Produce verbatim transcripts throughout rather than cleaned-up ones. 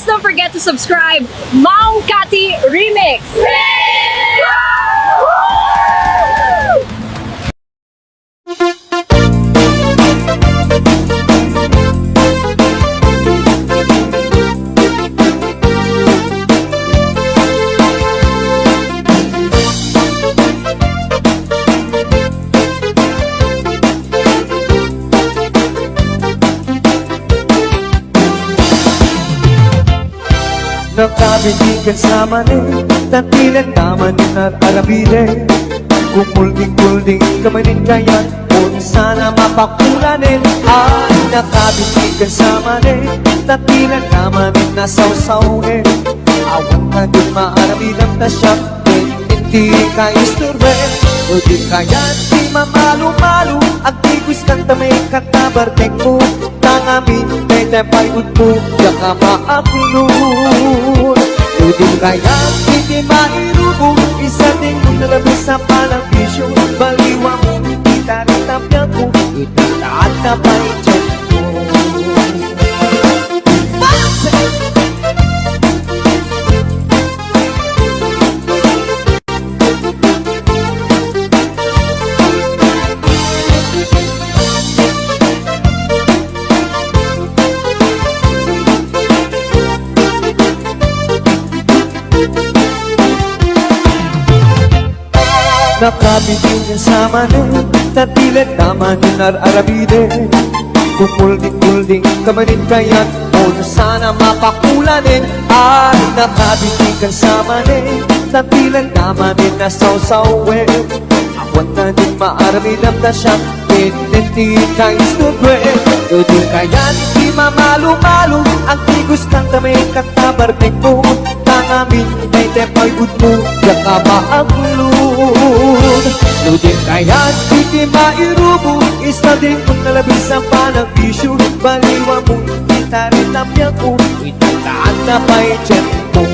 Don't forget to subscribe, Ma'am Cathy Remix. Nakabit ti kansamanen, tatilen ta manen ar-arabiden. Kumulding-kulding ka manen kayat, unsan a mapakulanen. Ay, nakabit ti kansamanen, tatilen ta manen a sawsawen. Awan ka di maaramidan ta siak, iti kaistorben. O di kayat ti mamalu-malu, agtigus kan ta maikatabartekmo. Tangamin, dayta pay udmo, diak a maaklon. Udim kayat iti mairubo, isadingmo na labes a panagbision, baliwamon ita ren ta biagmo, ita ta adda pay tiempo. Nakabit ti kansamanen, tatilen ta manen ar-arabiden. Kumulding-kulding ka manen kayat, unsan a mapakulanen. Ay, nakabit ti kansamanen, tatilen ta manen a sawsawen. Awan ta di maaramidan ta siak, ket iti kaistorben. Udim kayat iti mamalu-malu, agtigus kan ta maikatabartekmo. Tangamin, dayta pay udmo, diak a maaklon. Udim kayat iti mairubo, isadingmo na labes a panagbision, baliwamon ita ren ta biagmo, ita ta adda pay tiempo.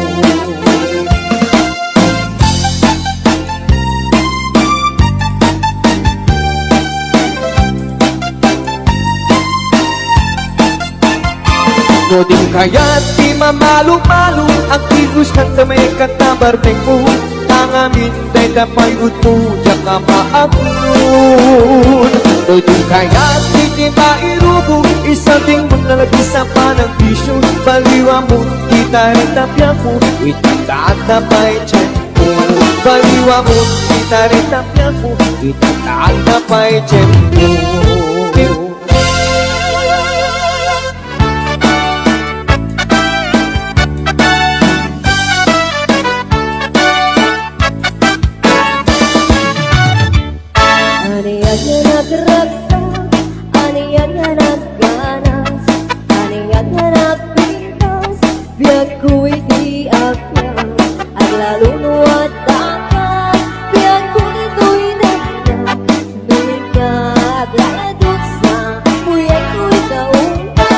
No di kayat ti mamalu-malu, agtigus kan ta maikatabartekmo. Tangamin, dayta pay udmo, diak a maaklon. No di kayat ti mairubo, isadingmo na labes a panagbision, baliwamon ita ren ta biagmo, ita ta adda pay tiempo. Baliwamon ita ren ta biagmo, ita ta adda pay tiempo. Ania nga nagragsak, ania nga nagganas, ania nga nagpintas, biagko iti agpang, aglalo no adda ka, biagko ditoy dayta, no ika aglaladutsa, buyagko ikaw unta.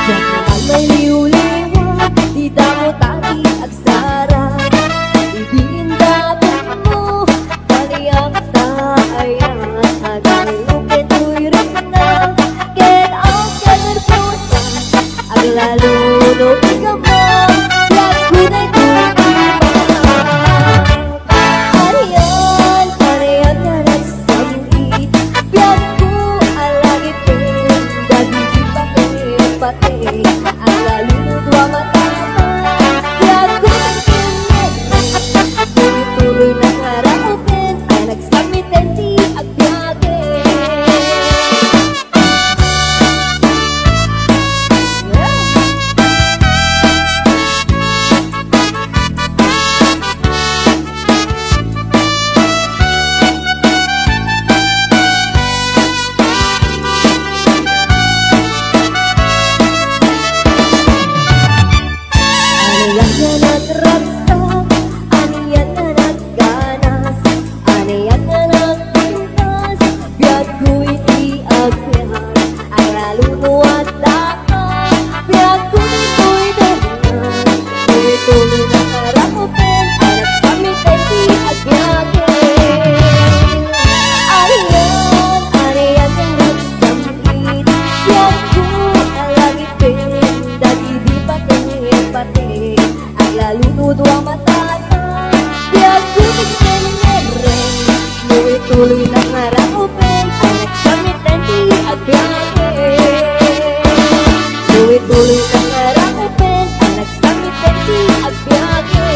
Diak man mailiwliwa, ti damo ta ti agsara. Idi indapetmo, baliak ta ayat, agayok ditoy rikna, ket agkanerbosa, aglalo no ikaw man, biagko daytoy ti manak. Arian, arian nga nagsangit, biagko a langiten, dagiti pati-pati, aglalo no dua matama, biagko dagiti tuloy-tuloy nga raupen, a nagsangiten ti agbiagen. Ania nga nagragsak, ania nga nagganas, Dua matana, biag gumit ken ngereng, tuloy-tuloy na nga rakupen, anak sa mitenti agbiage. Tuloy-tuloy na nga rakupen, anak sa mitenti agbiage.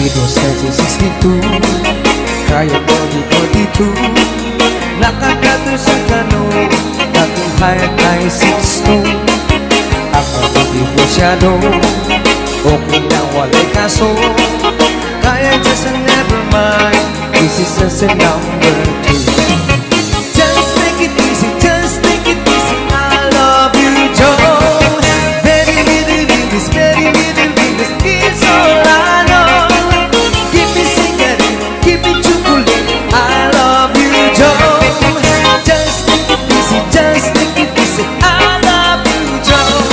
Dito sa sixty-two, kaya ko di ko dito. Nakakatusan ka, no? Aking high, high six, no? Ako di masyado. Okay lang, walay kaso. Kaya just never mind. This is just a number two. Just take it easy, just take it easy. I love you, Joe. Very little English, very little English. It's all I know. Give me cigarette, give me chocolate. I love you, Joe. Just take it easy, just take it easy. I love you, Joe.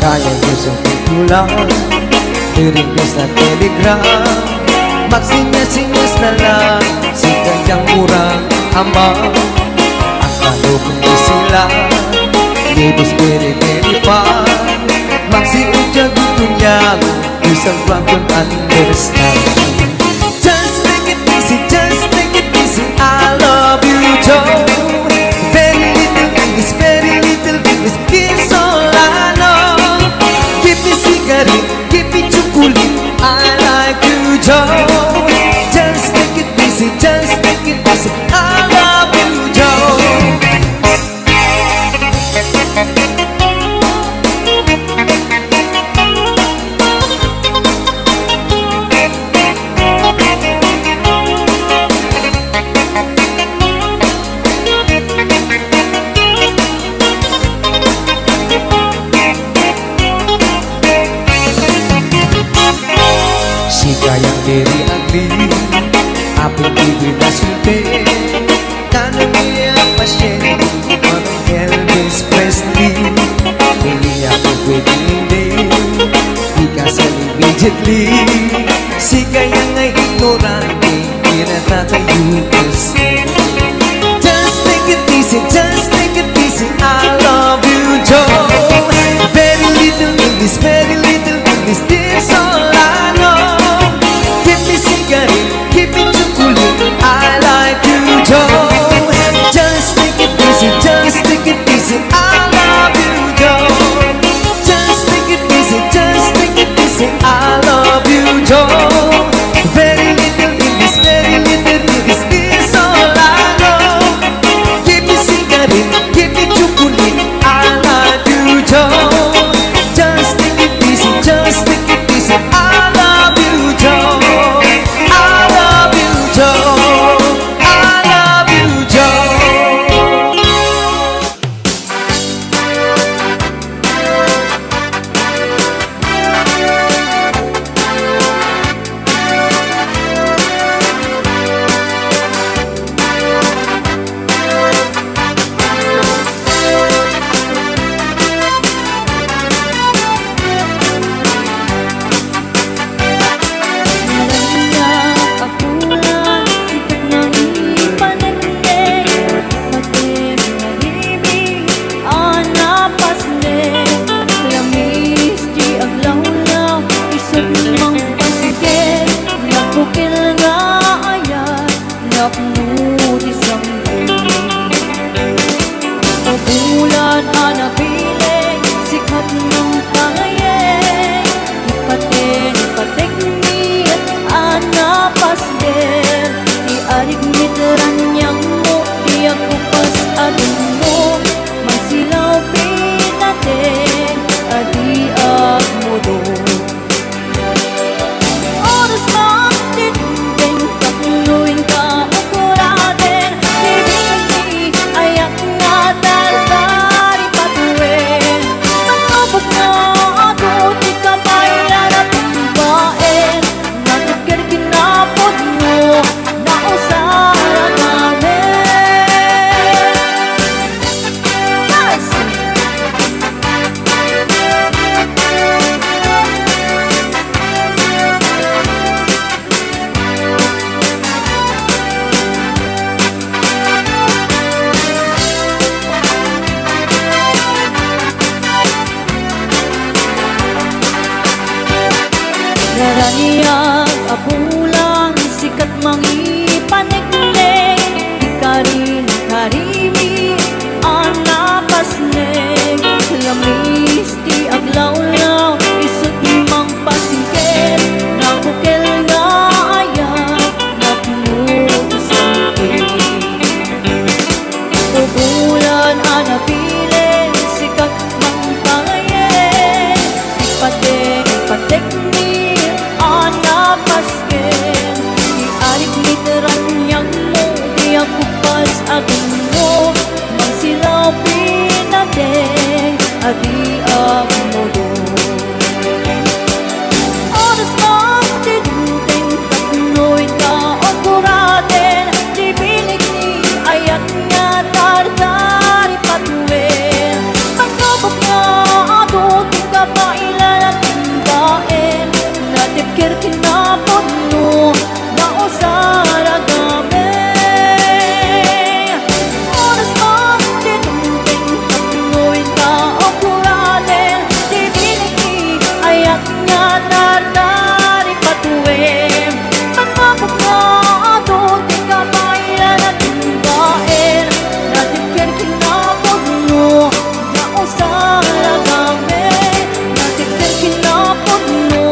Kaya ko sa pagkulang, iringgis na telegram, magsinyas-sinyas na lang, si kanyang murang ama. Ang kalubong ni sila, libos bere-bere pa, magsiudyag ito niya, isang random understand. Just take it easy, just take it easy. I love you, Joe. Very little English, very little English. It's all I know. Give me cigarette, give me chocolate. I like you, Joe. Just take it easy, just take it easy. I love you, Joe. Sika yang diri agli, apin di binasulti. Tanong niya pasyente, Elvis Presley. Hindi ako pwedeng hindi. Di ka sa immediately. Sika yang ay ignorante, pinatatayo ka sa. Just take it easy, just take it easy. I love you, Joe. Very little English, very little English. This all I know. Give me cigarette, give me chocolate. I like you, Joe. Just take it easy, just take it easy. I love you, Joe. Just take it easy, just take it easy. I love you, Joe. Very little English, very little English. This all I know. Give me cigarette, give me chocolate. I love you, Joe. Just take it easy, just take it easy. Raniag a bulan, sikat mangipaneknek, ti karin-karimi a napasnek, lamis ti aglawlaw, isut' mangpasingket, nabukel nga ayat, napno ti sangkit. O bulan a nabileg, sikat mangpangayek, ipateg, ipategmi a napasken, ti arik ni teranyangmo, ti agkupas a ginmo, mangsilaw pinateg, a di agmulong. Oras man ti dumteng tapno inka umburaten, ti bileg ni ayat nga tardari patuen. Mannubok nga adu ti kabaelan a timbaen, natibker kinapudno, nausar a gamin. Oras man ti dumteng tapno inka umburaten, ti bileg ni ayat nga tardari patuen. Mannubok nga adu ti kabaelan a timbaen, natibker kinapudno, nausar a gamin. Natibker kinapudno,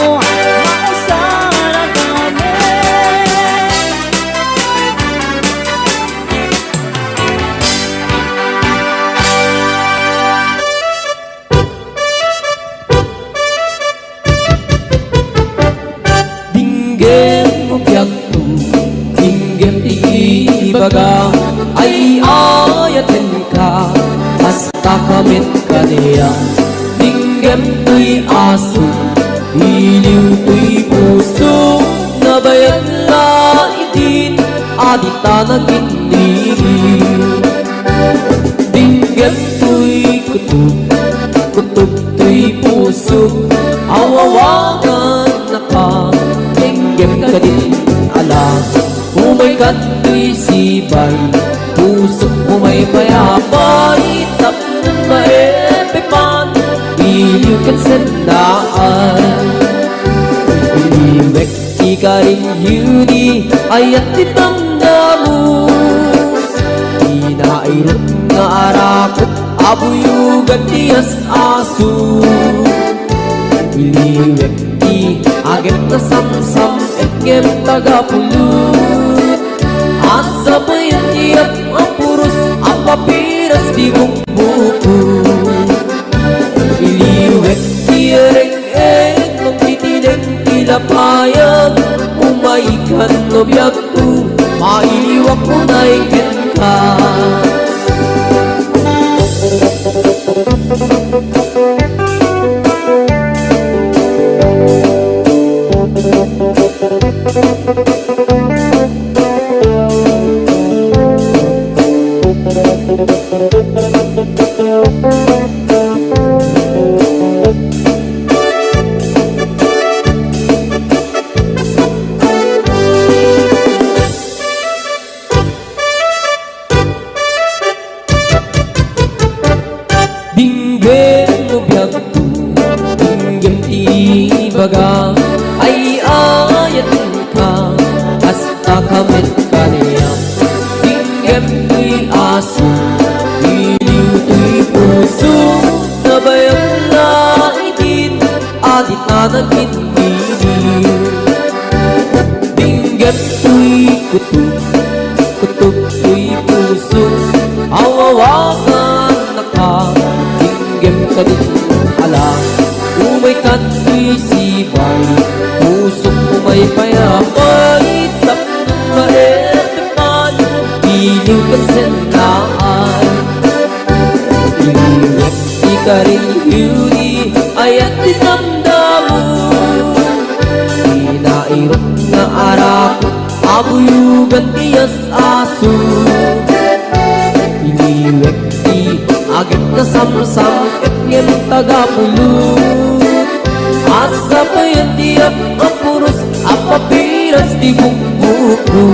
nausar a gamin. Dinggem mo biagko, dinggem ti ibaga, ay-ayatenka, kasta ka met kaniak. Dinggem toy aso, iliw toy puso, nabayag la idin, a dita nanginnigit. Dinggem toy kutob, kutob toy puso, awawagannaka, dinggem kadin ala. Umay kadtoy sibay, pusok umay pay apay, tapno maipipan, iliw ket sennaan. Iliwek ti karin, idi ayat ti damdamo. Ti nairut nga arakut a buyogan ti as-aso. Iliwek ti agek nga samsam-et ngem tagapulot. Asabayan ti ap-, a puros a papiras ti bukbuko. Iliwek ti ereng-eng, mangtitineng ti lapayag, umaykan no biagko, mailiwak unay kenka. Dinggem no biagko, dinggem ti ibaga, ay-ayatenka, kasta ka met kaniak. Dinggem toy aso, iliw toy puso, nabayag la idin, a dita nanginnigit. Dinggem toy kutob, kutob toy puso, awawagannaka, dinggem kadin ala. Umay kadtoy sibay, pusok umay pay apay, tapno maipipan, iliw ket sennaan. Iliwek ti karin, idi ayat ti damdamo. Ti nairut nga arakut a buyogan ti as-aso. Iliwek ti agek nga samsam-et ngem tagapulot. Asabayan ti ap-, a puros a papiras ti bukbuko.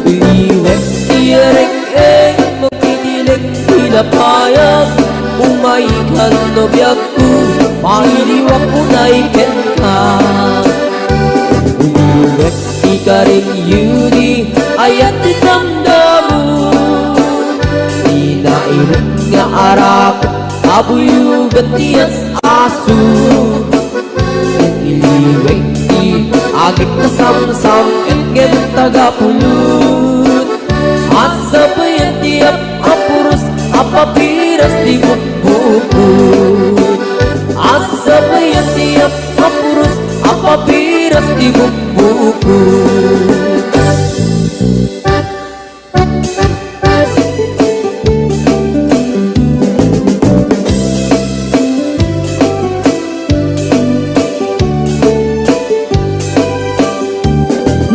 Iliwek ti ereng-eng, mangtitineng ti lapayag, umaykan no biagko, Pairiwak unay kenka. Uliwek ti karingyo di ayat ti damdamo. Ti nairut nga arak, abuyugan ti as-aso. Iliwek ti agik nasamsam, ket ngem tagapulot. Asabayan ti ap-, apuros a papiras ti bukbukod. Asabayan ti ap-, apuros a papiras ti bukbukod.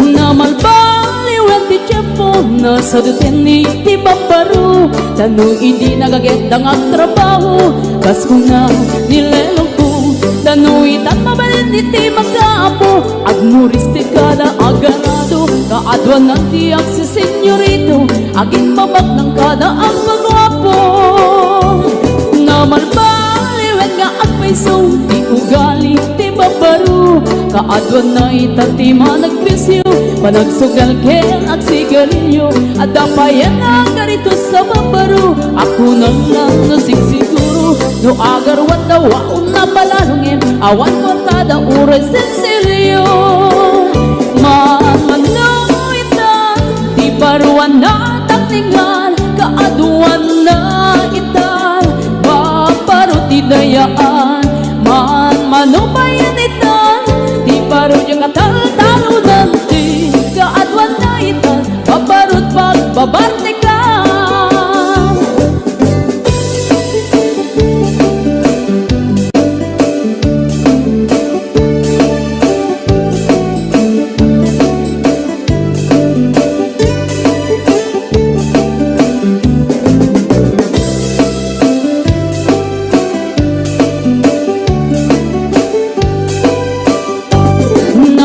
Namalbaliwen ti tiempo, nasadutenni ti babbaro. Ta no idi nagaget da nga agtrabaho, kas kuna ni lelongko, ta no itan mabalin iti makaapo, agmuris ti kada agarado, kaaduanan ti agsisenyorito, agimbabak nang kada agpaguapo. Namalbaliwen nga agpayso ti ugali ti babbaro, kaaduanna ita ti managbiasyo, panagsugal ken agsigarilyo. Adda pay a karito sa babbaro, a kunana no sigsiguro, no agaruan da waon a palalongem, awan kuartada uray sensilyo. Manmano ita ti baruan a taklingan, kaaduanna ita babbaro ti dayaan. Manmano pay ita ti baro diak a taltalonan, ti kaaduanna ita babbaro ti pagbabartikan.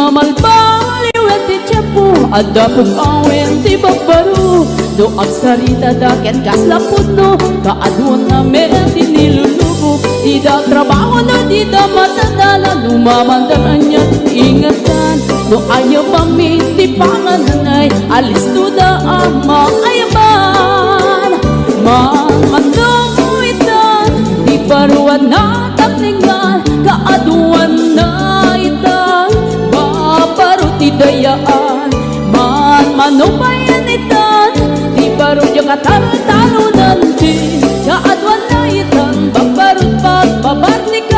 Namalbaliwen ti tiempo, adda pung-awen ti babbaro. No agsaritada ken kasla pudno, kaaduanna met ti nilulubo. Dida trabaho no dida matadala, no mamanda anian ti ingetdan. No ayabanmi ti pangananay, alistoda a maayaban. Manmano ita ti baruan a taklingan, kaaduanna ita babbaro ti dayaan. Manmano pay ita ti baro diak a taltalonan, ti kaaduanna ita babbaro ti pagbabartikan.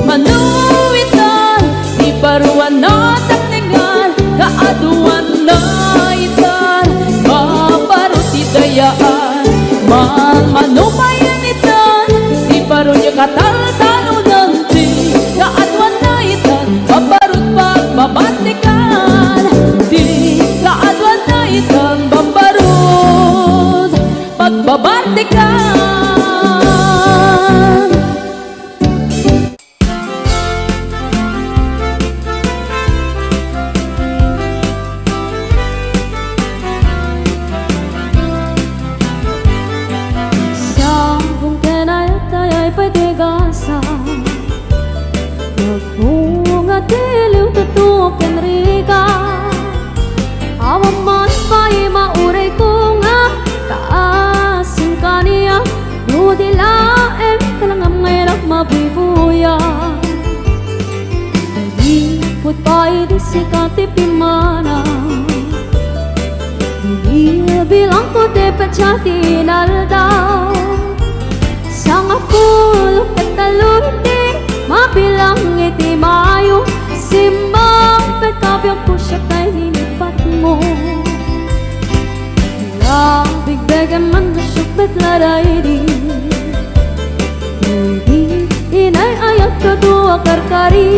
Mano ita ti baruan a taklingan, kaaduanna ita babbaro ti dayaan. Manmano pay ita ti baro diak a taltalonan, ti kaaduanna ita babbaro ti pagbabartikan. Ti kaaduanna ita babbaro ti pagbabartikan. Siak ken ay tayay pay ti gasam. Nagbunga ti liwto ken rigat. Awan man pay maurayko nga taas ken kaniak. No di laeng talangam nga inak mabuybuya. Nariput pay idi sika ti pimmana. Binibilangko ti petsa ti inaldaw. Sangapulo ket tallo iti mabilang iti Mayo. Simmang ket kabiangko siak tay ninibatmo. Labigbegem man no siak met la daydi. Daydi inay-ayatko a karkari.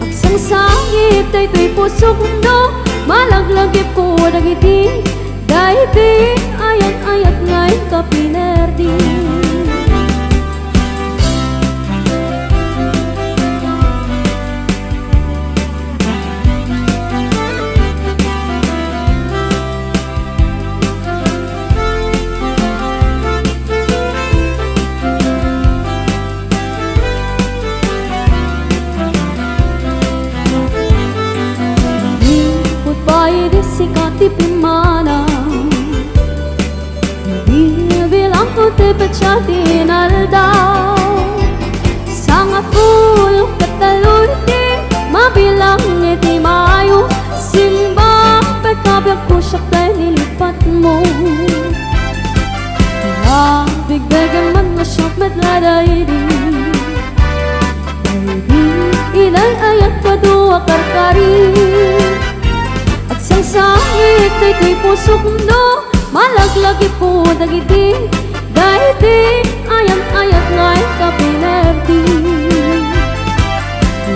Agsangsangit daytoy pusok no malaglagipko dagiti daydi ayat-ayat nga inka pinerdi. Agkusiak tay nilipatmo. Nabigdegem man nga siak met la daydi. Daydi inay-ayat kado a karkari. Agsangsangit daytoy pusokno, malaglagipko dagiti daydi ayan-ayat nga inkapinerdi.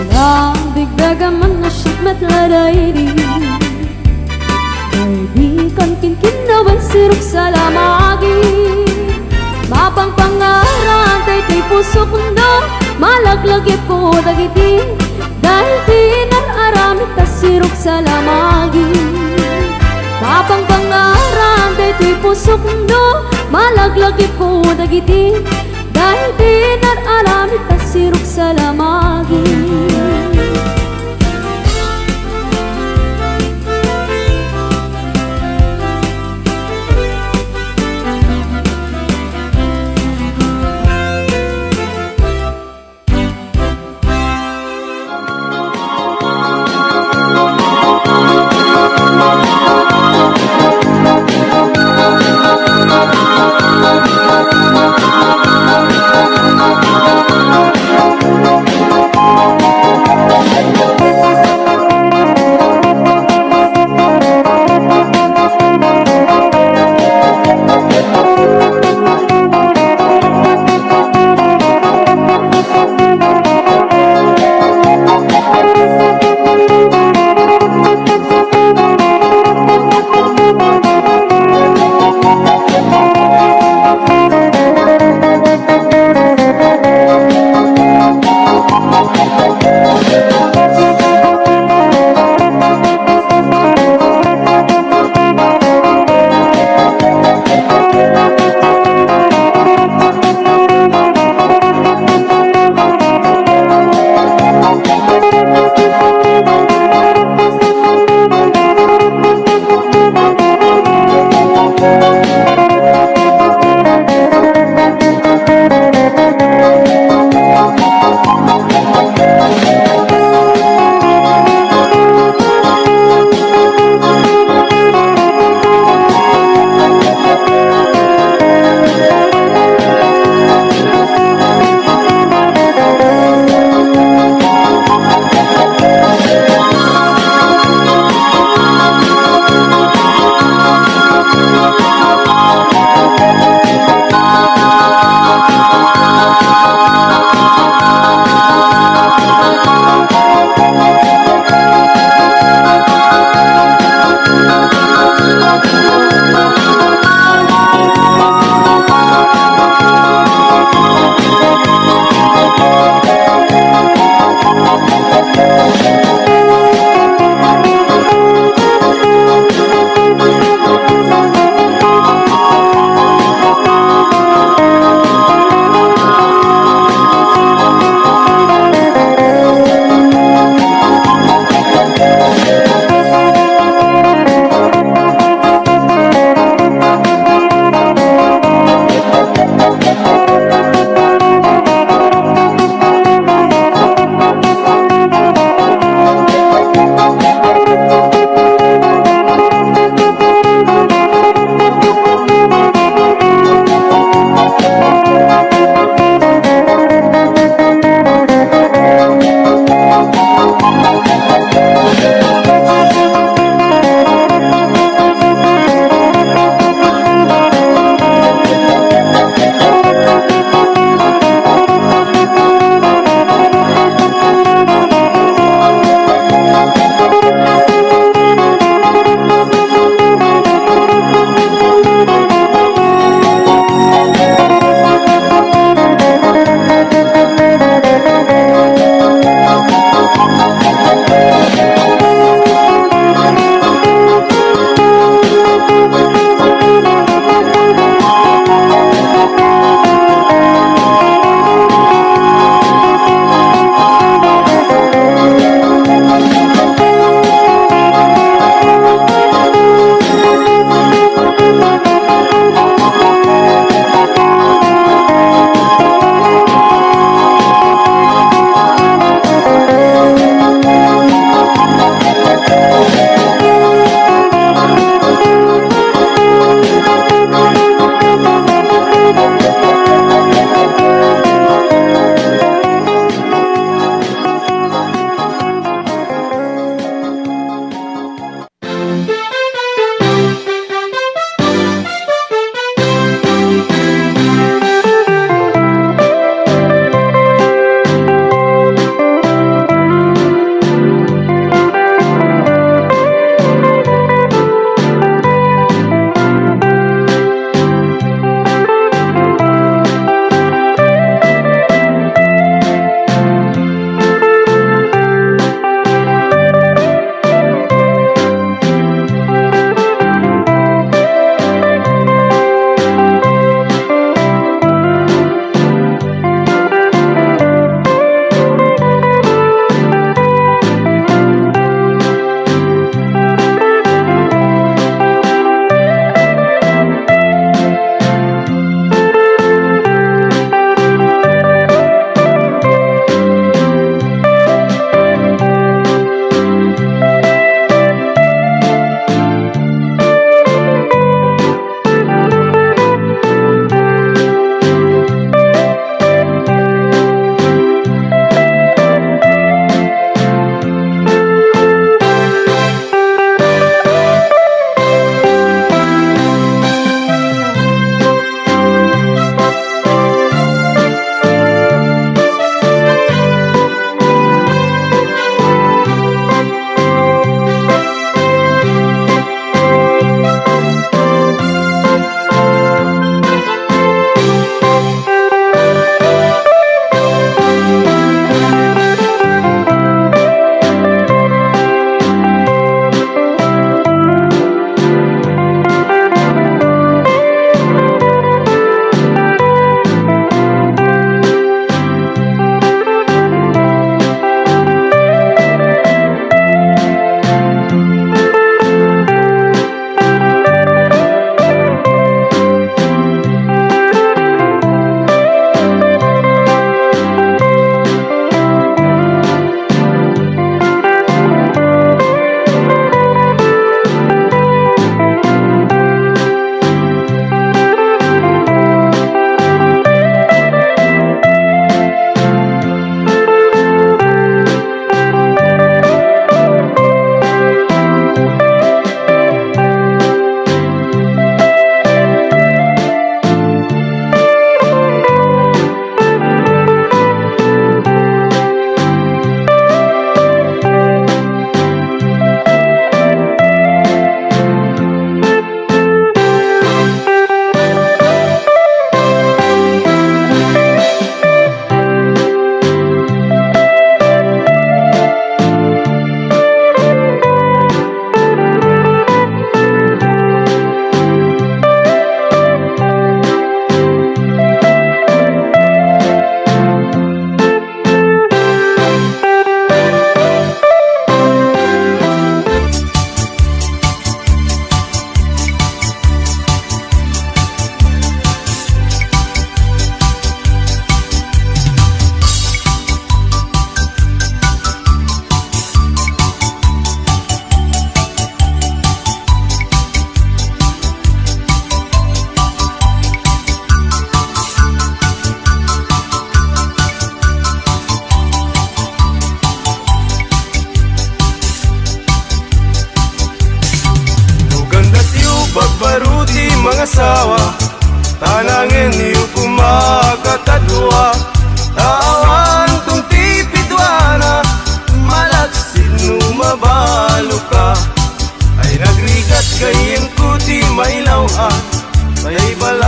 Nabigdegem man nga siak met la daydi. Daydi kan kinkinnawen sirok sa lamagi. Mapangpangaran daytoy pusokno, malaglagipko dagiti daydi nar-aramid ta sirok sa lamagi. Mapangpangaran daytoy pusokno, malaglagipko dagiti daydi nar-aramid ta sirok sa lamagi.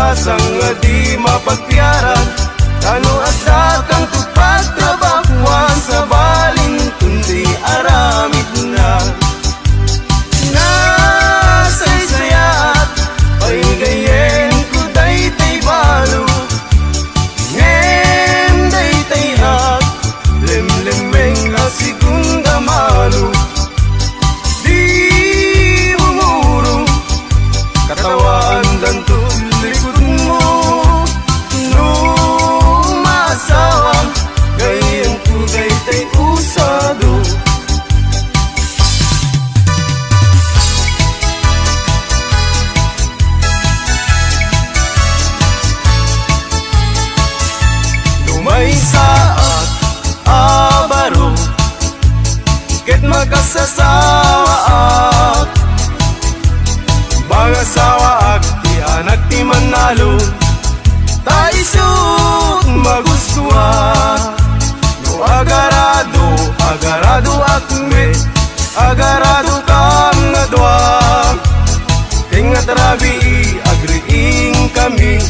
Sangadi mapagpiaran, tano adda kanto pagtrabahuan, sabalinton di aramidna. Nasaysayaat pay gayyemko daytay balo, ngem daytay aglemlemmeng a segunda mano. Di bumuro, katawaandanto likudmo. No maasawa, gayyemko daytay usado. Lumaysaak a baro, ket makasasawaak. Mangasawaak ti anak ti mannalon, ta isut' magustuak. No agarado, agaradoak met, agaradokam nga dua. Tengnga ti rabii, agriingkami,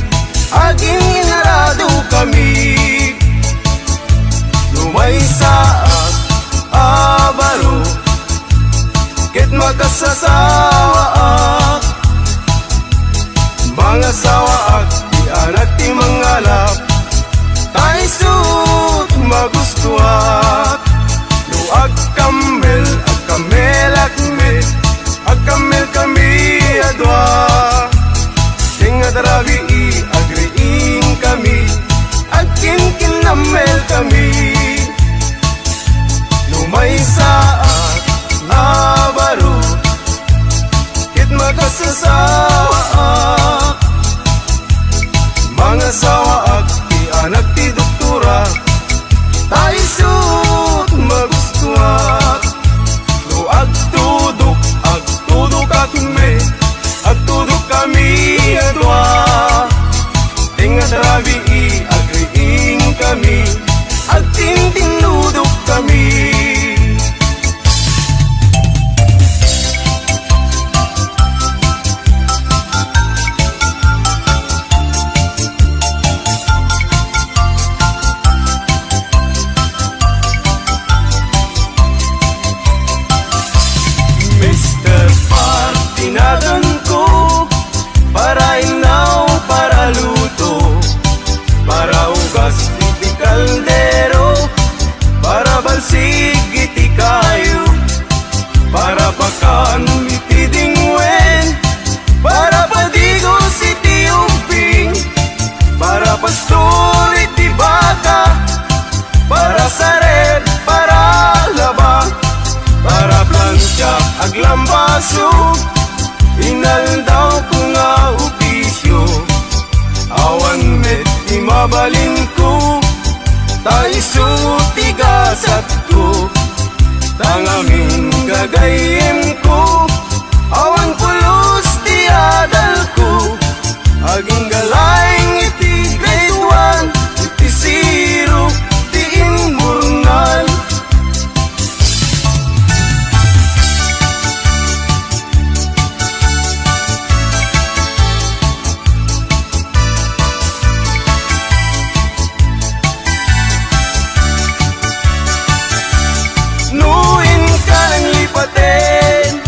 agingaradokami. Lumaysaak a baro, ket makasasawaak. Mangasawaak ti anak ti mangalap, ta isut' magustuak. No agkammel, agkammelak met, agkammelkami a dua. Tengnga ti rabii, agriingkami, agkinkinnammelkami. Lumaysaak a baro, ket makasasawaak. Mangasawaak ti anak ti doktora, ta isut' magustuak. No agtudok, agtudokak met, agtudokkami a dua. Tengnga ti rabii, agriingkami, agtintinnudokkami. Mister Par ti naganko, para innaw, para luto, para ugas iti kaldero, para balsig iti kayo, para pakan iti dingwen, para padigos iti ubbing, para pastor iti baka, para sareb, para laba, para plancha, aglambaso, inaldawko nga opisio. Awan met ti mabalinko, ta isu ti gasatko. Ta ngamin gagayyemko, awan pulos ti adalko. Agingga laeng iti grade one, iti zero ti imburnal. No inka nanglipaten,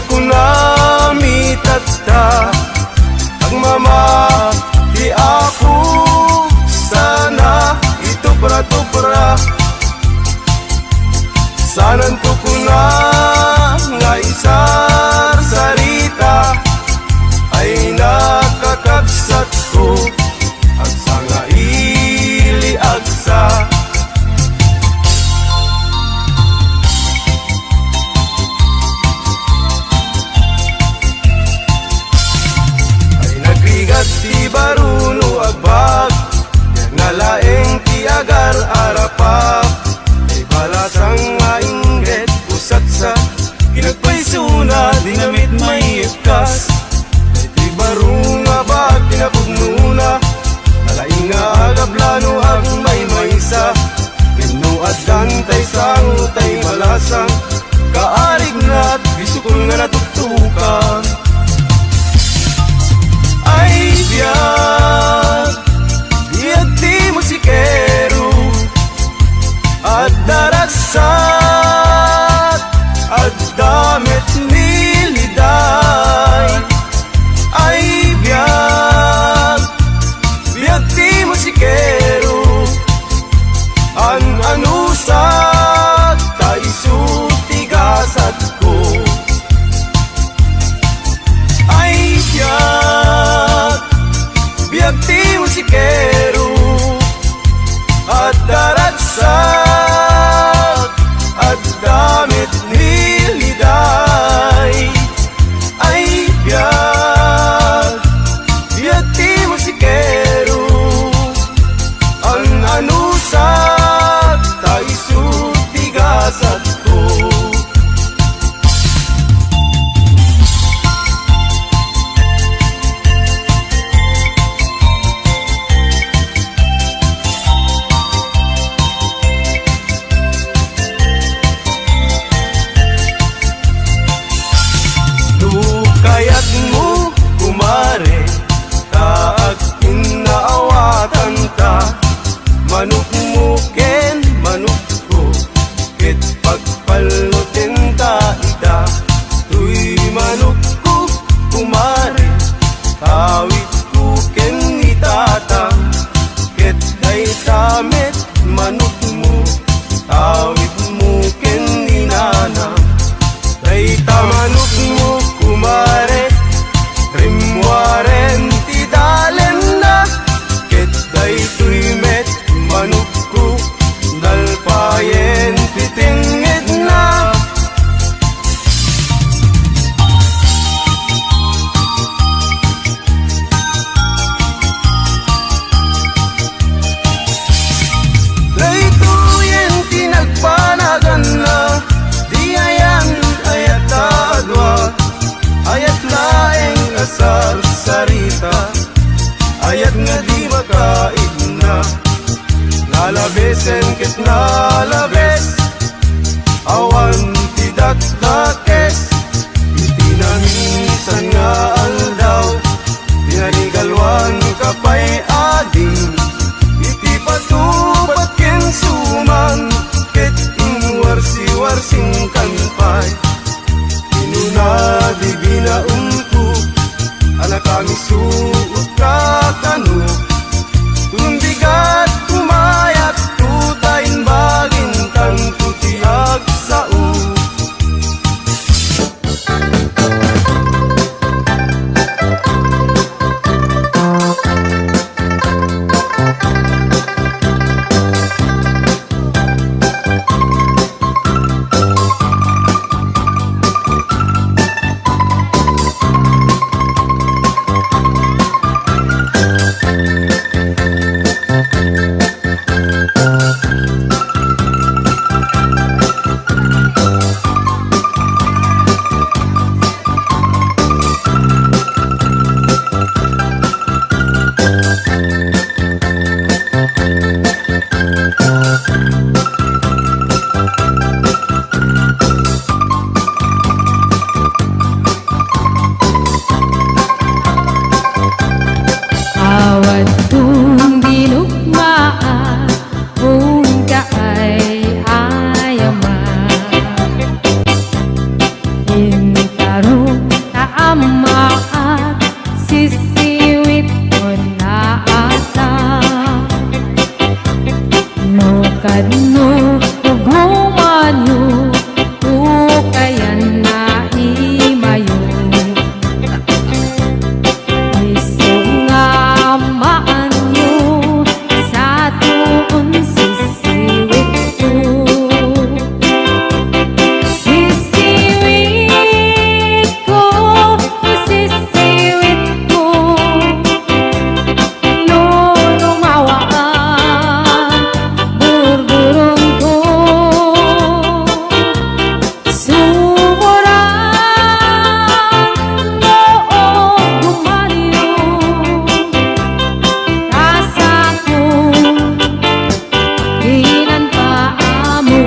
Kunami tatta, agmamati Apo, sana itupra-tupra. Sananto kuna nga isarsarita, ay nakakabsatko, agsa nga ili agsa. Ay nagrigat ti baro no agbag, nalaeng ti agar a rapap. Ay balasang nga inggit pusatsa, kinagpaysona, dinamit maikkas. Ay ti baro nga bag kinapudnona, nalaing nga agablano agmaymaysa. Wenno addan tay sango tay balasang, kaarignat, bisukol nga natuktukan. Ay biag, biag ti musikero, adda ragsak, adda met ni liday. Ay biag, biag ti musikero, an-anusat ta isu ti gasatko. Ay biag, biag ti musikero, adda ragsak, adda met ni liday. Ay biag, biag ti musikero, an-anusat ta isu ti gasatko. No kayatmo, kumare, ta agkinnaawatanta, manokmo ken manokko, ket pagpalnotenta ida. Toy manokko, kumare, awitko ken ni Tatang, ket dayta met manokmo, awitmo ken ni Nanang. Dayta manokmo, kumare, rimmuaren ti dalenna, ket daytoy met manokko, nalpayen ti tengngedna. Daytoyen ti nagpanaganna, di ayan ayat a dua, ayat laeng a sarsarita, ayat nga di makaibna. Nalabesen ket nalabes, awan ti dakdakes. Iti naminsan nga aldaw, pinanigalwanka pay ading. Iti patupad ken suman, ket inwarsiwarsingkan pay. Kinuna di binaonko a nakamisuotka kano. Tumbigat, kumayatko ta imbagintanto ti agsao. Amaat, sisiwit ko naata. No kadno ugumanyo, tukayan na imayo. Isu nga amaanyo, sa tuon sisiwit ko. Sisiwit ko, sisiwit ko. No lumawa ang burburong ko, sumurang no ugumanyo, kasako dinan paamo.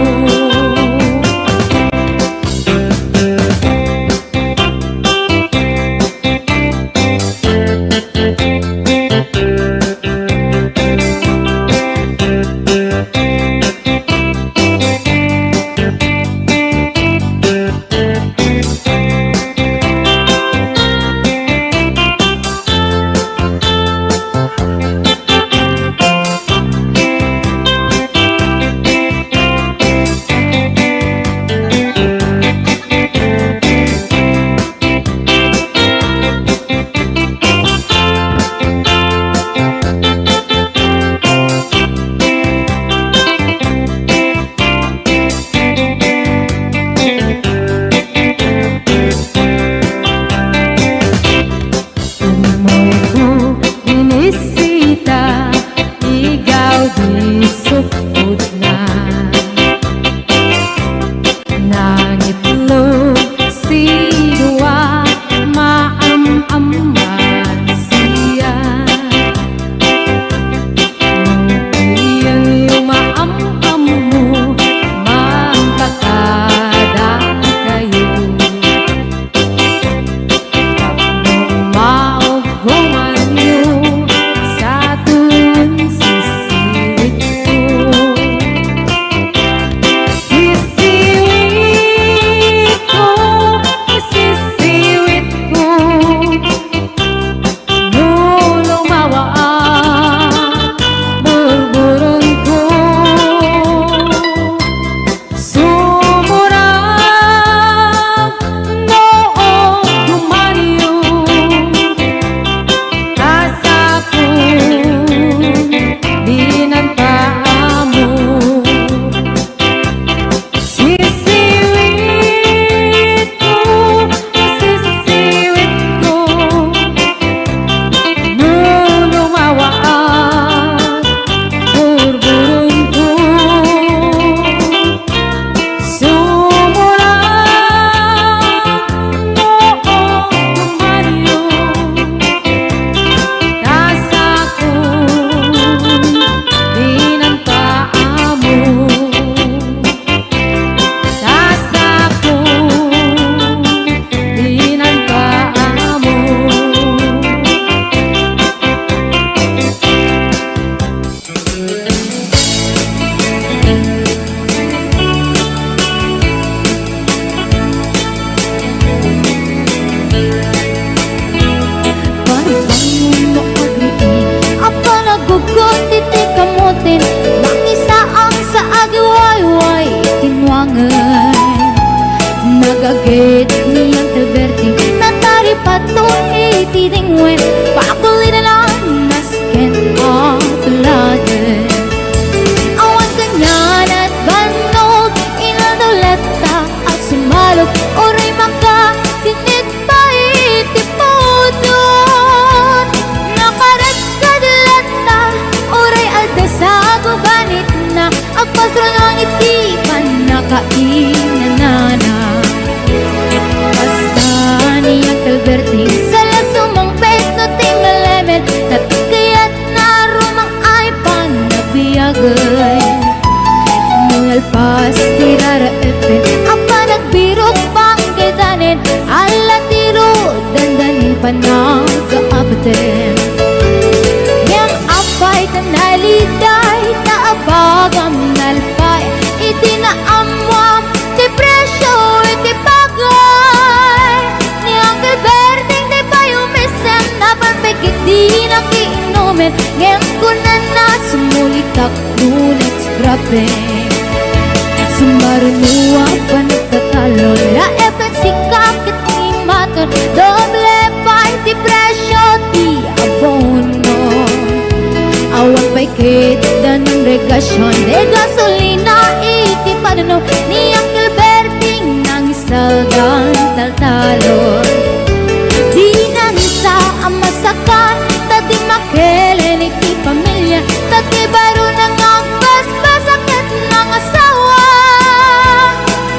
Umuyko inisita, igaw di sukod na. Nangitlog sidua, maam-am man siya. No iyanyo maam-ammo, mangkakadakayo. Tapno maugumanyo, sa tuon sisiwit ko. Sisiwit ko, sisiwit ko. No lumawa ang burburong ko, sumurang no ugumanyo, kasako dinan paamo. Sisiwit ko, sisiwit ko, no lumawa ang burburong ko, sumurang no ugumanyo, kasako dinan paamo. Kasako dinan paamo. Banbangon no agriid a panaggugut iti kamoten, nangisaang sa agiwayway iti nuangen. Nagaged ni Uncle Berting, nataripato iti dingwen, pakulidan a nasken a tuladen. Awan kaniana ti bannog, inaldaw latta a sumalok, uray makasinit pay ti pudno. Nakarekkad latta, uray adda sa gubanitna, agpasro langit ti pannakainanana. Kasta ni Uncle Berting, sala sumangpet no ti malemed, natikayat na rumang ay panabiagen. Nalpas ti raraepen a panagbirok panggedanen, ala ti ru dandanin panagkaabaten. Ngem apay ta naliday ta abagam nalpay iti naammuam ti presio iti pagay ni Uncle Ber Dinak inumen, ngem kunana, sumulitak, Nunex Grape. Sumarno a panagtatalon, la F X C ka ket ni Maton, doble pay ti presio ti abono. Awan pay ket danum regasion, de gasolina iti panunom ni Uncle Berting nang saldan taltalon. Di nangisa a masakan, ta di makelen iti pamilia, ta ti baro nang agbasbasa ket nang asawa.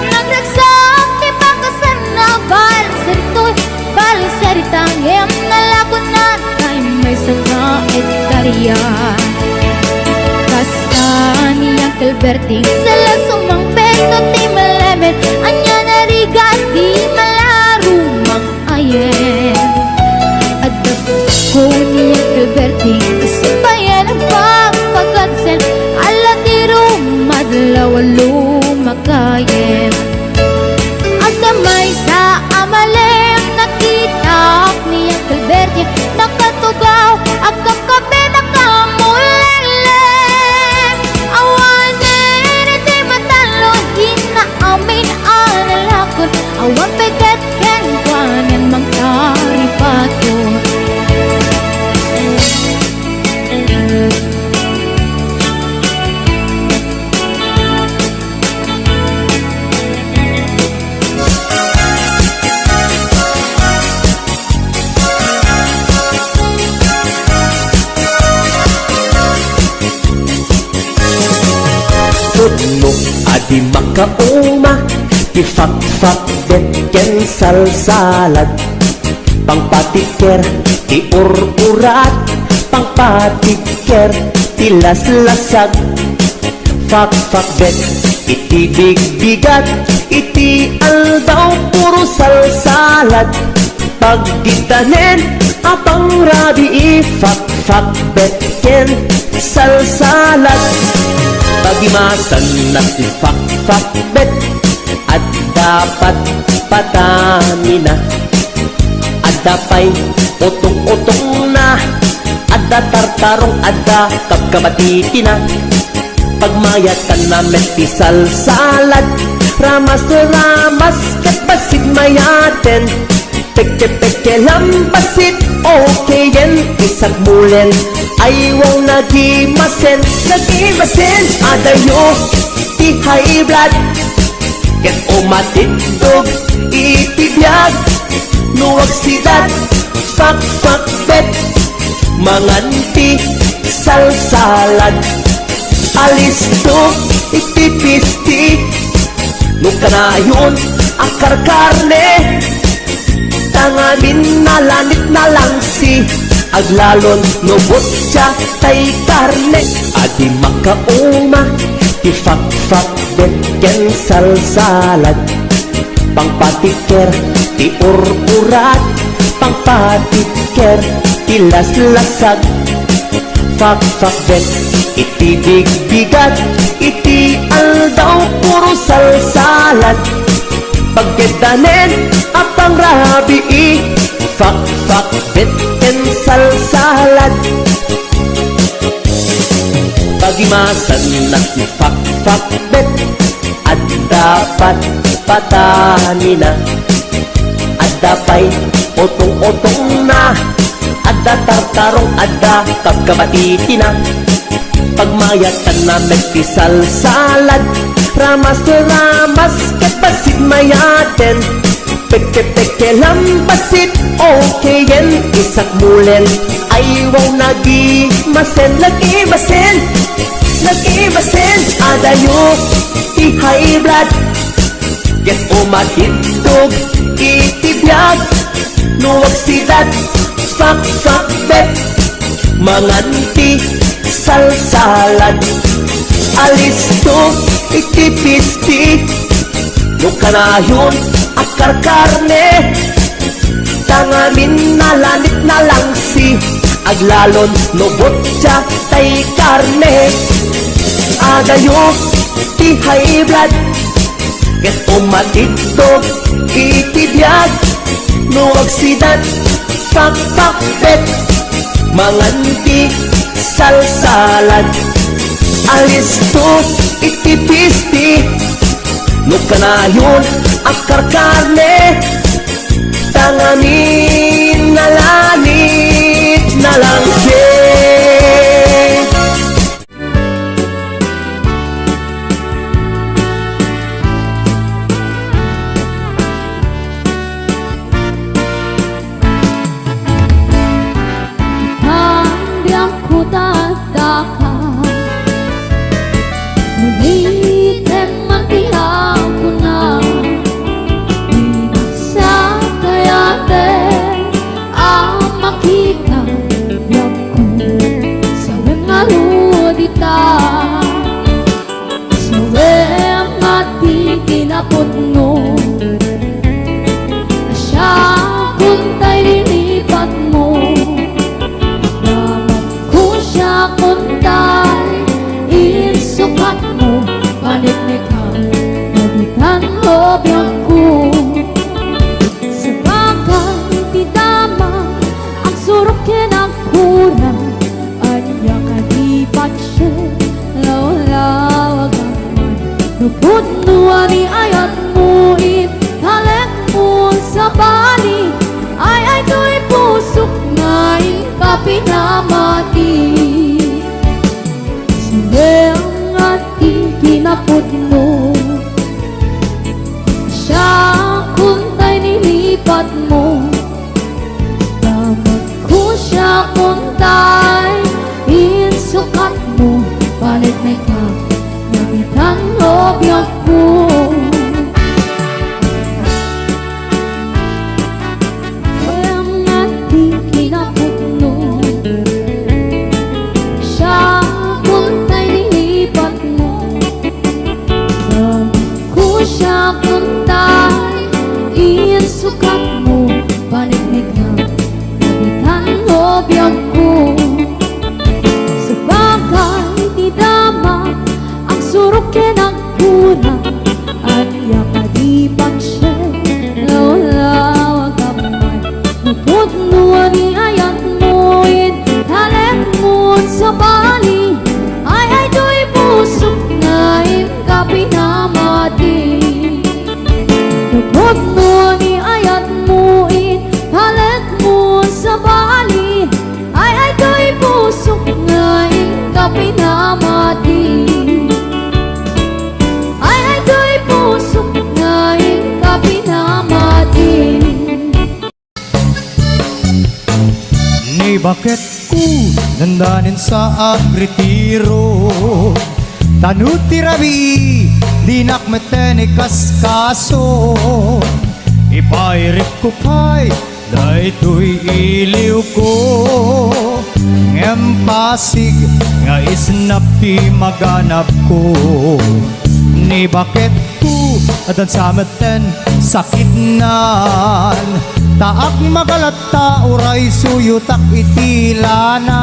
Nagragsak ti bakasanna, balsertoy, balserita, ngem nalakonna tay maysa nga ektaria. Kasta ni Uncle Berting, sala sumangpet no ti malemen, ania narigat ti malarumang ayen. Adda ko ni Uncle Berting, isu payen agpagpagarsen, ala ti rumadlaw a lumakayen. Adda maysa a malem, nakitak ni Uncle Berting, nakatugaw, agkapkape, nakamulelleng. Awanen ti matalon, inna amin a nalakon, awan pay ket kenkuanan mangtaripaton. Pudno a di makauma ti fakfakbet ken salsalad. Pangpatikker ti ur-urat, pangpatikker ti laslasag. Fakfakbet iti bigbigat, iti aldaw puro salsalad. Pagditanen a pangrabii, fakfakbet ken salsalad. Pagimasanna ti fakfakbet, adda patpatanina. Adda pay utong-utongna, adda tartarong, adda kabkabatitina. Pagmayatanna met ti salsalad, ramas-ramas ket bassit mayaten. Peke-peke lang bassit, okayen, isagmulen, aywaw nagimasen, nagimasen. Adayo ti high blood ket umatiddog iti biag. No aksidat, fakfakbet, mangan ti salsalad. Alisto iti pisti, no kanayon a karkarne, tangamin nalanit nalangsi, aglalon no butsa tay karne. Adi makauma ti fakfakbet ken salsalad. Pangpatikker ti ur-urat, pangpatikker ti laslasag. Fakfakbet iti bigbigat, iti aldaw puro salsalad. Pagkiddanen a pangrabii, fakfakbet ken salsalad. Pagimasanna ti fakfakbet, adda patpatanina. Adda pay utong-utongna, adda tartarong, adda kabkabatitina. Pagmayatanna met ti salsalad, ramas-ramas ket bassit mayaten. Peke-peke lang bassit, okayen, isagmulen, aywaw nagimasen, nagimasen, nagimasen. Adayo ti high blood ket umatiddog iti biag. No aksidat, fakfakbet, mangan ti salsalad. Alisto iti pisti, no kanayon a karkarne, tangamin nalanit nalangsi, aglalon no butsa tay karne. Adayo ti high blood ket umatiddog iti biag. No aksidat, fakfakbet, Mangan ti salsalad, alisto iti pisti. No kanayon a karkarne, tangamin nalanit nalangke. Biangko ta addaka, no di man ti agkuna, di nagsakayate a makita biangko, sawem ngarud ita. Sawem nga ti kinapudno, siakon tay linipatmo. Damatko siakon tay insukatmo, paneknekak, nabitan no biangko. Sabagay ti damag, agsurok ken agkurang, ania kadi patien, lawlawagak man. No pudno a ni ayatmo, intalekmo, sabali, ay-ay toy pusok nga inka pinamati. Sawem nga ti kinapudno, siakon tay linipatmo. Damatko siakon tay insukatmo, paneknekak, nabitan no biangko. Sawem nga ti kinapudno, siakon tay linipatmo. Damatko siakon tay insukatmo, paneknekak, nabitan no biangko. Sabagay ti damag, agsurok ken agkurang, ania kadi patien, lawlawagak man. No pudno a ni ayatmo, intalekmo, sabali, ay-ay toy pusok nga inka pinamati. No pudno a ni ayatmo, intalekmo, sabali, ay-ay toy pusok nga inka pinamati. Ay-ay toy pusok nga inka pinamati. Ni baketko, dandanin sa agritiro. Ta no ti rabii, dinak metten ikaskaso. Ipairikko pay daytoy iliwko. Ngem pasig nga isnap ti maganabko. Ni baketko, addan sa metten sakitnan. Ta agmagalat ta uray suyotak iti lana.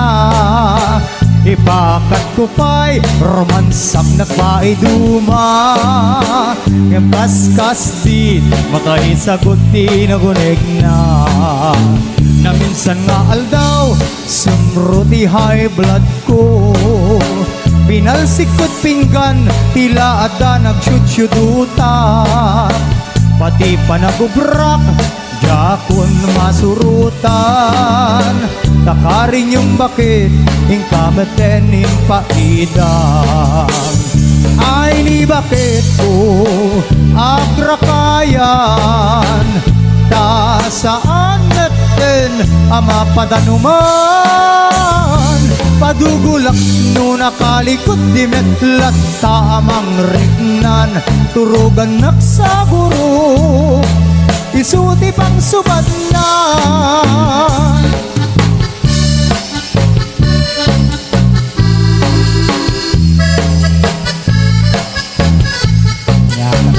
Ipakatko pay, romansak nagpaiduma. Ngem kaskas di makaisagut ti nagunegna. Naminsan nga aldaw, sumro ti high blood ko. Pinalsikko ti pinggan, tila adda nagsiutsiuduta. Pati panagubrak, diakon masurotan, ta karin yung baket, inka metten impaidam. Ay ni baketko, agrakayan, ta saan metten a mapadanuman. Padugulak no nakalikot di met latta a mangriknan, turugannak sa gurop. Isu ti pangsubatna. Yan.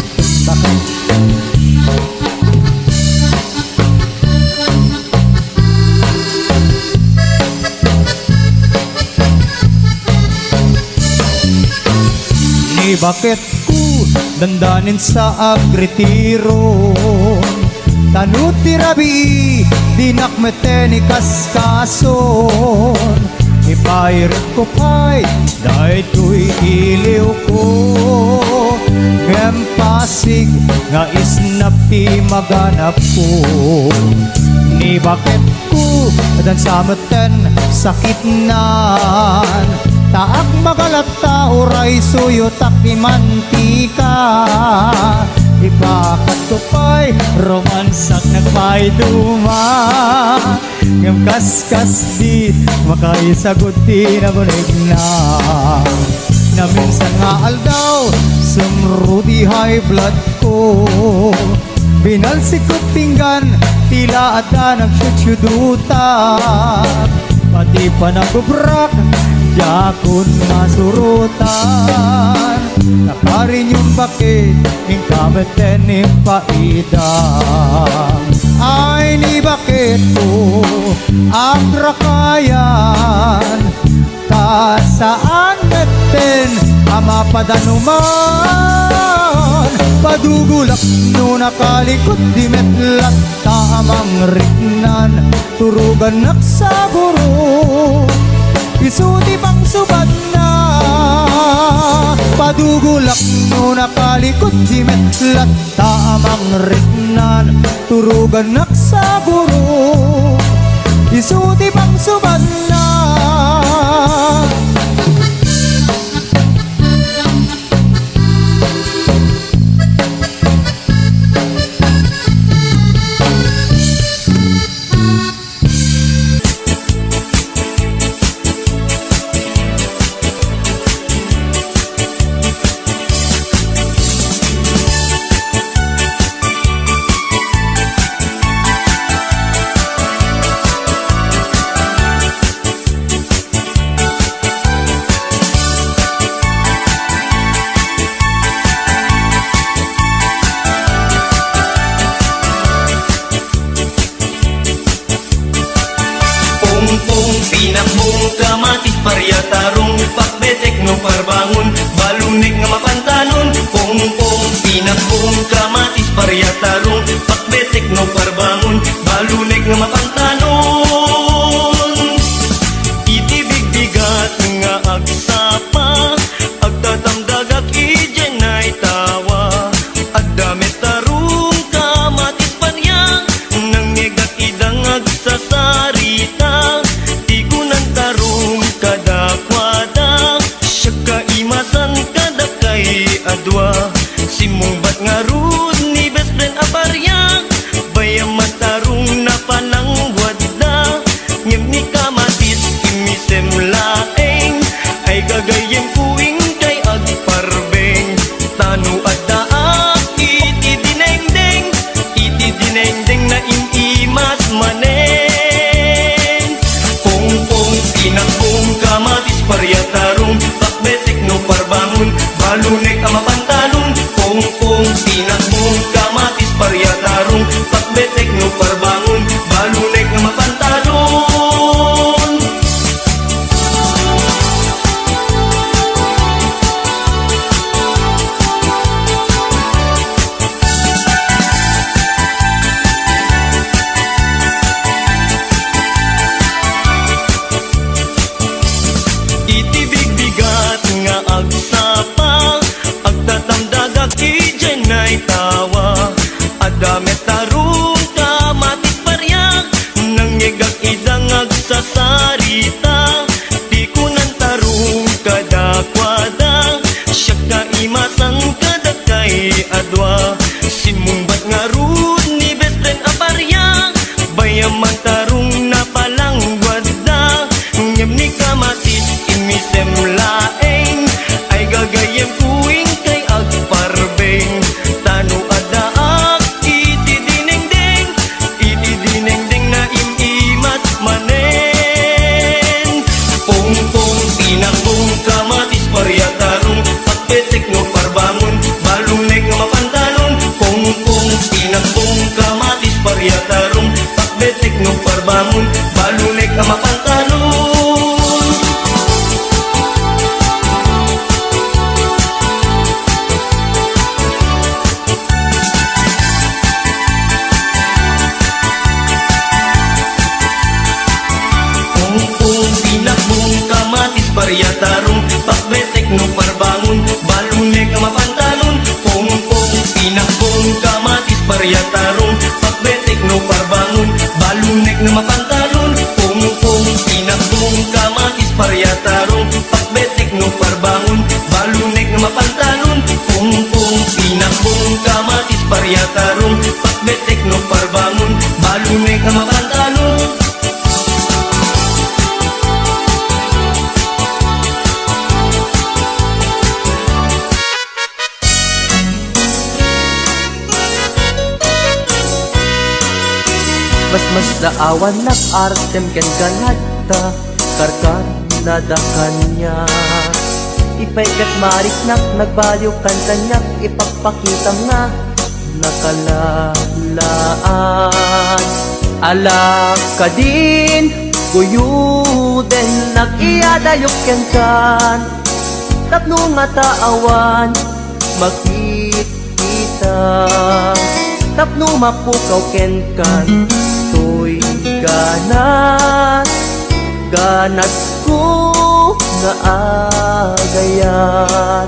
Ni baketko, dandanin sa agritiron. Tano ti rabii, dinak met ni kaskason. Ipairetko pay daytoy iliwko. Ngem pasig nga isnap ti maganapko. Ni baketko, addan sa met ten sakitnan. Ta agmagalatta uray suyotak ti mantika. Ipakatko pay romansak nagpaiduma. Ngem kaskasdi, makaisagud ti nabunegna. Naminsan nga aldaw, sumro ti high blood ko. Binalsik ko pinggan, tila adda nagsiutsiudutak. Pati panagubrak, diakon masurotan. Nakarinyumbak it, inka met ten impaida. Ay, ni baketko, agrakayan. Ta saan metten a mapadanuman. Padugulak no nakalikot di met latta a mangriknan. Turugannak sa guro, isu ti pangsubadna. Padugulak no nakalikot di met latta a mangriknan. Turugannak sa guro, isu ti pangsubadna. Pongpong, pinakbong, kamatis, paryatarong, pakbetek no parbangon, balunek nga mapantanon. Pongpong, pinakbong, kamatis, paryatarong, pakbetek no parbangon, balunek nga mapantanon. Iti bigbigat nga agsapa, agtatamdagak idiay naytawa. Adda met tarong kamatis paniang, nangngegak ida nga agsasarita. Ti kunan tarong kadakuada, siak kaimasan kadakay a dua. Simmungbat ngarud ni best friend a pariak, bayam man tarong napalangguadda. Ngem ni kamatis, immisem laeng, ay gagayyemko inkay agparbeng. Ta no addaak iti dinengdeng, iti dinengdeng naim-imas manen. Pongpong, pinakbong, kamatis, paryatarong, pakbetek no parbangon, balunek a mapantanon. Pongpong, pinakbong, kamatis, paryatarong, pakbetek no parbangon, balunek nga mapantanon. Iti bigbigat nga agsapa, agtatamdagak idiay naytawa. Adda met tarong kamatis pariak, nangngegak ida nga agsasarita. Ti kunan tarong kadakuada, siak kaimasan kadakay a dua. Simmungbat ngarud ni best friend a pariak, bayam man tarong napalangguadda. Ngem ni kamatis, immisem laeng, ay gagayyemko inkay agparbeng. Ta no addaak iti dinengdeng, iti dinengdeng naim-imas manen. Pongpong, pinakbong, kamatis, paryatarong, pakbetek no parbangon, balunek nga mapantanon. Pongpong, pinakbong, kamatis, paryatarong, pakbetek no Pariatarong, pakbetek no parbangon, balunek nga mapantalon, pungpung, pinakbong, kamatis, pariatarong, pakbetek no parbangon, balunek nga mapantalon, pungpung, pinakbong, kamatis, pariatarong, pakbetek no parbangon, balunek nga mapantalon. Masmasdaawannak artem ken ganadta, karkarnada kaniak. Ipay ket mariknak, nagbaliwkan kaniak, ipakpakitam nga nakalaat. Ala kadin, guyodennak, iadayok kenkan, tapno ngata awan makitkita, tapno mapukaw kenkan toy ganas, ganasko nga agayat.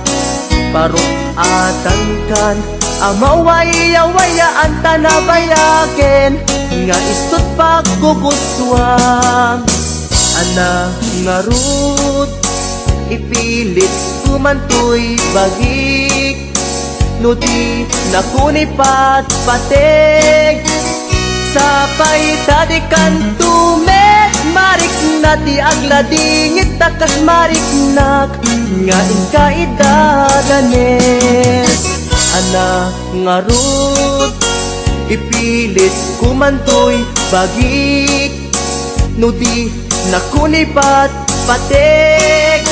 Paruk-atankan a mawayawayaan ta nabayagen nga isut' paggugustuam. Ana ngarud, ipilitko man toy bagik, no di nakon ipatpatek. Sapay ta di kanto met marikna ti agladingit ta kas mariknak nga inka idadanes. Ana ngarud, ipilitko man toy bagik, no di nakon ipatpatek.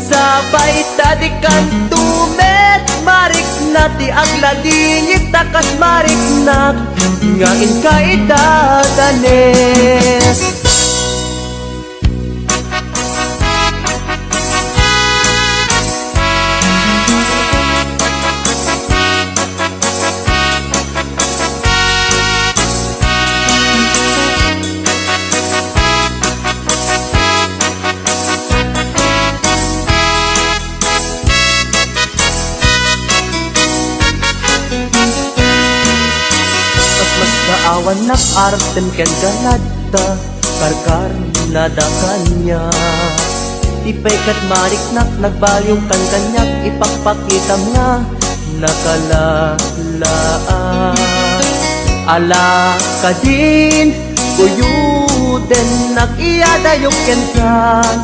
Sapay ta di kanto met marikna ti agladingit ta kas mariknak nga inka idadanes. Masmasdaawannak artem ken ganadta, karkarnada kaniak. Ipay ket mariknak, nagbaliwkan kaniak, ipakpakitam nga nakalaat. Ala kadin, guyodennak, iadayok kenkan,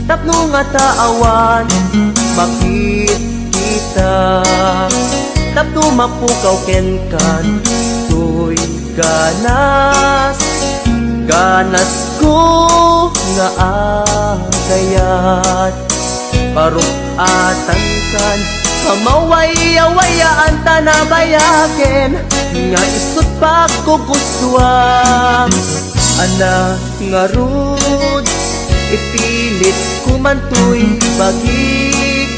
tapno ngata awan makitkita, tapno mapukaw kenkan toy ganas, ganasko nga agayat. Paruk-atankan a mawayawayaan ta nabayagen nga isut' paggugustuam. Ana ngarud, ipilitko man toy bagik,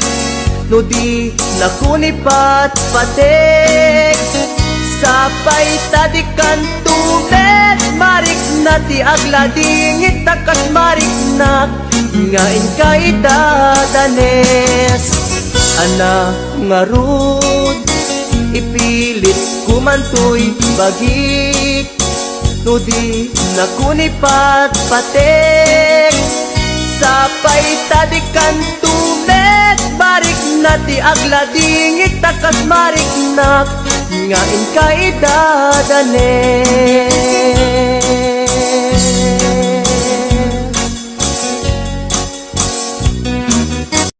no di nakon ipatpatek. Sapay ta di kanto met marikna ti agladingit ta kas mariknak nga inka idadanes. Ana ngarud, ipilitko man toy bagik, no di nakon ipatpatek. Sapay ta di kanto met marikna ti agladingit ta kas mariknak nga inka idadanes.